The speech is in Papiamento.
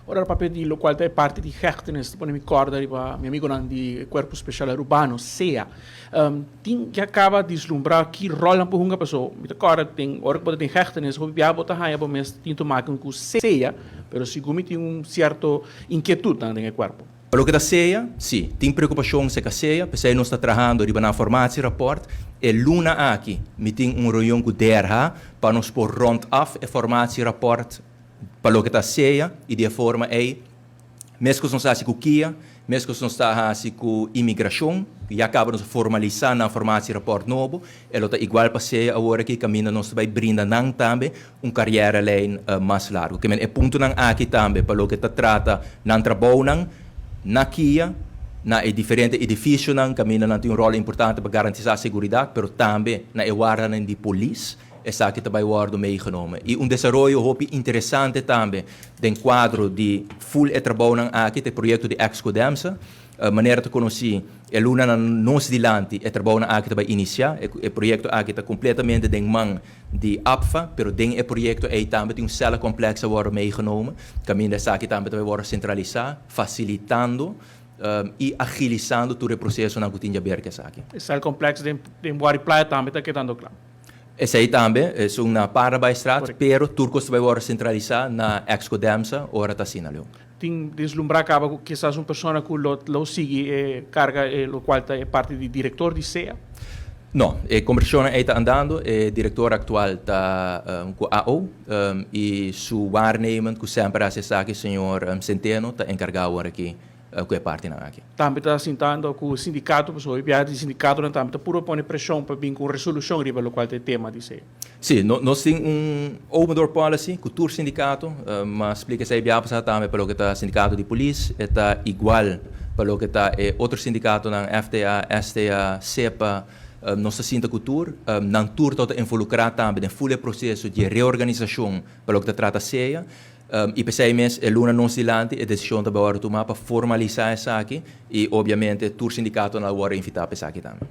Ora papia di locual ta e parti di hechtenis, pone mi corda riba mi amigonan di Cuerpo Special Arubano, CEA. Tin ya caba di vislumbra ki rol nan por hunga? Paso mi ta corda tin ora cu bo ta den hechtenis, hopi bia bo ta haya bo mes tin te maken cu CEA, pero segun mi tin un cierto inquietud nan den e cuerpo. Pa loke ta CEA, si, tin preocupacion cerca CEA, pesey nos ta trahando riba nan formatierapport. E luna aki mi tin un reunion cu DRH pa nos por rond af e formatierapport pa loke ta CEA y di forma ey, mescos nos haci cu KIA, mescos nos ta haci cu inmigracion, ya caba nos formalisa nan formatierapport nobo, e lo ta igual pa CEA awor aki, caminda nos bay brinda nan tambe un carrièrelijn mas largo. Kiermen e puntonan aki tambe pa loke ta trata nan trabounan na KIA, na e diferente edificionan, caminda nan tin un rol importante pa garantisa seguridad, pero tambe na e wardanan di polis, esaki tambe wordo meegenomen. Y un desaroyo hopi interesante tambe den cuadro di full e trabounan aki, e proyecto di Exco-Demsa, manera ta conoci, e luna nan nos dilanti e trabounan aki tambe inicia, e proyecto aki ta completamente den man di APFA, pero den e proyecto ey tambe tin un cellencomplex wordo meegenomen, caminda esaki tambe tambe wordo centralisa, facilitando y agilisando tur e procesonan cu tin di haber cu esaki. E cellencomplex den Boari Playa tambe ta kedando cla. Esey tambe e un na Parabaystraat, pero tur cos tambe wordo centralisa na Exco Demsa, ora ta asina, Leo. Tin vislumbra caba cu kisas un persona cu lo sigui carga locual ta parti di director di CEA? No, e conversacion ta andando, e director actual ta cu AO y su waarnemend, cu semper a sa, señor Centeno, ta encarga awor aki cu e partinan aki. Tambe ta sintando cu e sindicato, pasobra e di sindicato tambe ta puro pone presion pa bin cu resolucion riba locual ta e tema di CEA. Si, no, nos tin un open door policy cu tur sindicato, mas splica esey bia pasa tambe pa loke ta sindicato di polis, ta igual pa loke ta otro sindicatonan, FTA, STA, SEPA, nos ta sinta cu tur, nan tur ta involucra tambe den full proceso di reorganisacion pa loke ta trata CEA, y pesey mes, e luna nos dilanti, e decision tambe a tuma pa formalisa esaki y obviamente tur sindicatonan a wordo invita pa esaki tambe.